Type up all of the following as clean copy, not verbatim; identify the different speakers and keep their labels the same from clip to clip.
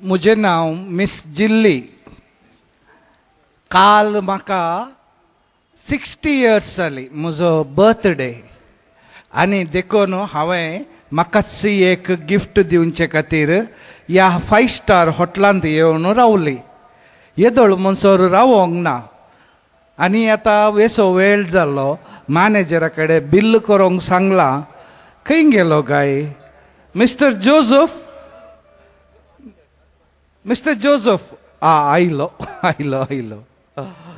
Speaker 1: म्हजें नांव मिस जिल्ली. काल म्हाका 60 इयर्स जाली, म्हजो बर्थडे. आनी देखून हांवें म्हाकाच एक गिफ्ट दिवचे खातीर ह्या 5 स्टार हॉटेलांत येवन रावली. येदोळ म्हणसर रावोंक ना. आनी आतां वेसो वेळ जालो, मॅनेजरा कडेन बिल करूंक सांगलां. खंय गेलो काय मिस्टर जोजफ? मिस्टर जोजफ आ आयलो आयलो आयलो.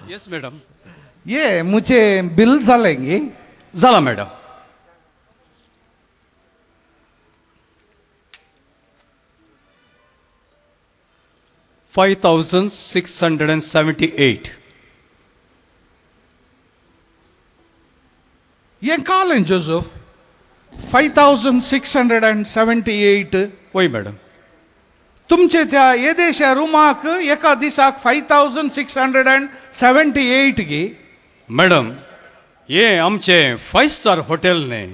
Speaker 2: येस मॅडम.
Speaker 1: ये म्हजें बिल जालें गी?
Speaker 2: जालां मॅडम. $5,678.
Speaker 1: हें कालें जोजफ, 5,678.
Speaker 2: वय मॅडम.
Speaker 1: तुमचे त्या येदेशा रुमाक एका दिसाक 5,678 गी?
Speaker 2: मॅडम, हें आमचें 5 स्टार हॉटेल न्हय,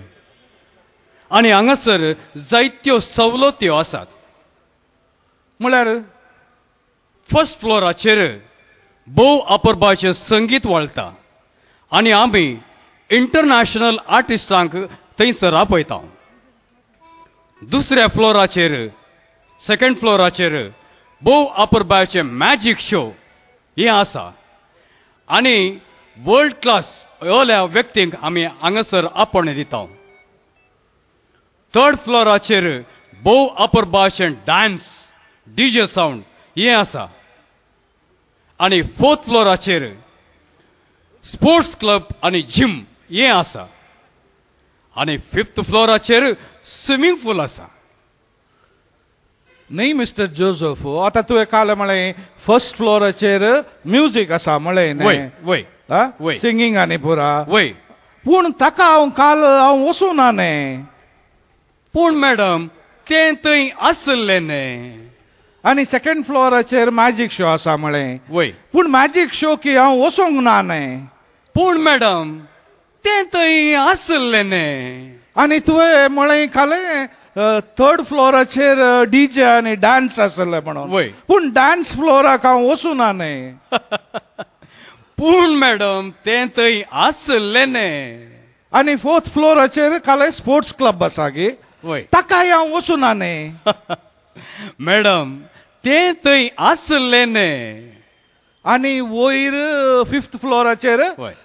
Speaker 2: आनी हांगासर जायत्यो सवलत्यो आसात.
Speaker 1: म्हळ्यार
Speaker 2: फर्स्ट फ्लोराचेर भोव अपुरबायेचें संगीत वळटा आनी आमी इंटरनॅशनल आर्टिस्टांक थंयसर आपयता. दुसऱ्या फ्लोराचेर, सेकंड फ्लोराचेर भोव अपुरबायेचें मॅजीक शो हें आसा आनी वर्ल्ड क्लास असल्या व्यक्तींक आमी हांगासर आपोवणें दिता. थर्ड फ्लोराचेर भोव अपुरबायेचें डान्स, डीजे सावंड हें आसा आनी फोर्थ फ्लोराचेर स्पोर्ट्स क्लब आनी जिम हें आसा आनी फिफ्थ फ्लोराचेर स्विमींग पूल आसा.
Speaker 1: न्हय मिस्टर जोजफ, आतां तुवें काल म्हळें फर्स्ट फ्लोराचेर म्युजीक आसा म्हळें न्हय?
Speaker 2: वय वय,
Speaker 1: सिंगींग आनी पुरा.
Speaker 2: वय.
Speaker 1: पूण ताका हांव काल हांव वचूं ना न्हय.
Speaker 2: पूण मॅडम, तें थंय आसलें न्हय.
Speaker 1: आनी सेकंड फ्लोराचेर मॅजीक शो आसा म्हळें.
Speaker 2: वय.
Speaker 1: पूण मॅजीक शो की हांव वचूंक ना न्हय.
Speaker 2: पूण मॅडम, तें थंय आसलें न्हय.
Speaker 1: आनी तुवें म्हळें कालें थर्ड फ्लोराचेर डीजे आनी डान्स आसले म्हणून.
Speaker 2: वय.
Speaker 1: पूण डान्स फ्लोराक हांव वचूं ना न्हय.
Speaker 2: पूण मॅडम, तें थंय आसलें न्हय.
Speaker 1: आनी फोर्थ फ्लोराचेर कालें स्पोर्ट्स क्लब आसा गे?
Speaker 2: वय.
Speaker 1: ताकाय हांव वचूं ना न्हय.
Speaker 2: मॅडम, तें थंय आसलें न्हय.
Speaker 1: आनी वयर फिफ्थ फ्लोराचेर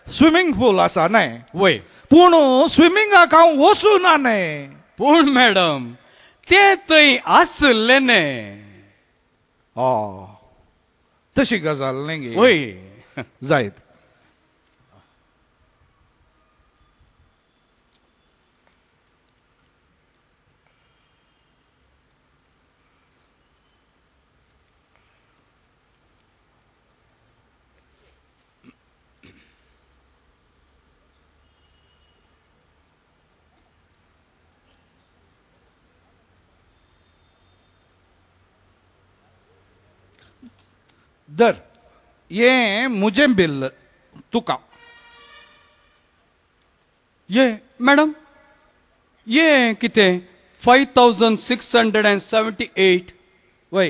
Speaker 1: स्विमींग पूल आसा न्हय?
Speaker 2: वय.
Speaker 1: पूण स्विमिंगाक हांव वचूं ना न्हय.
Speaker 2: पूण मॅडम, तें थंय आसलें न्हय.
Speaker 1: तशी गजाल न्हय गे?
Speaker 2: वय.
Speaker 1: जायत. दर ये मुझे बिल तुका.
Speaker 2: ये मॅडम, ये कितें 5,678?
Speaker 1: वय,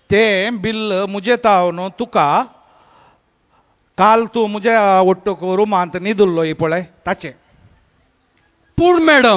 Speaker 1: तें बिल मुजे ताव न्हू तुका. काल तूं मुज्या ओट्टूक रुमांत न्हिदुल्लो पळय ताचें.
Speaker 2: पूण मॅडम,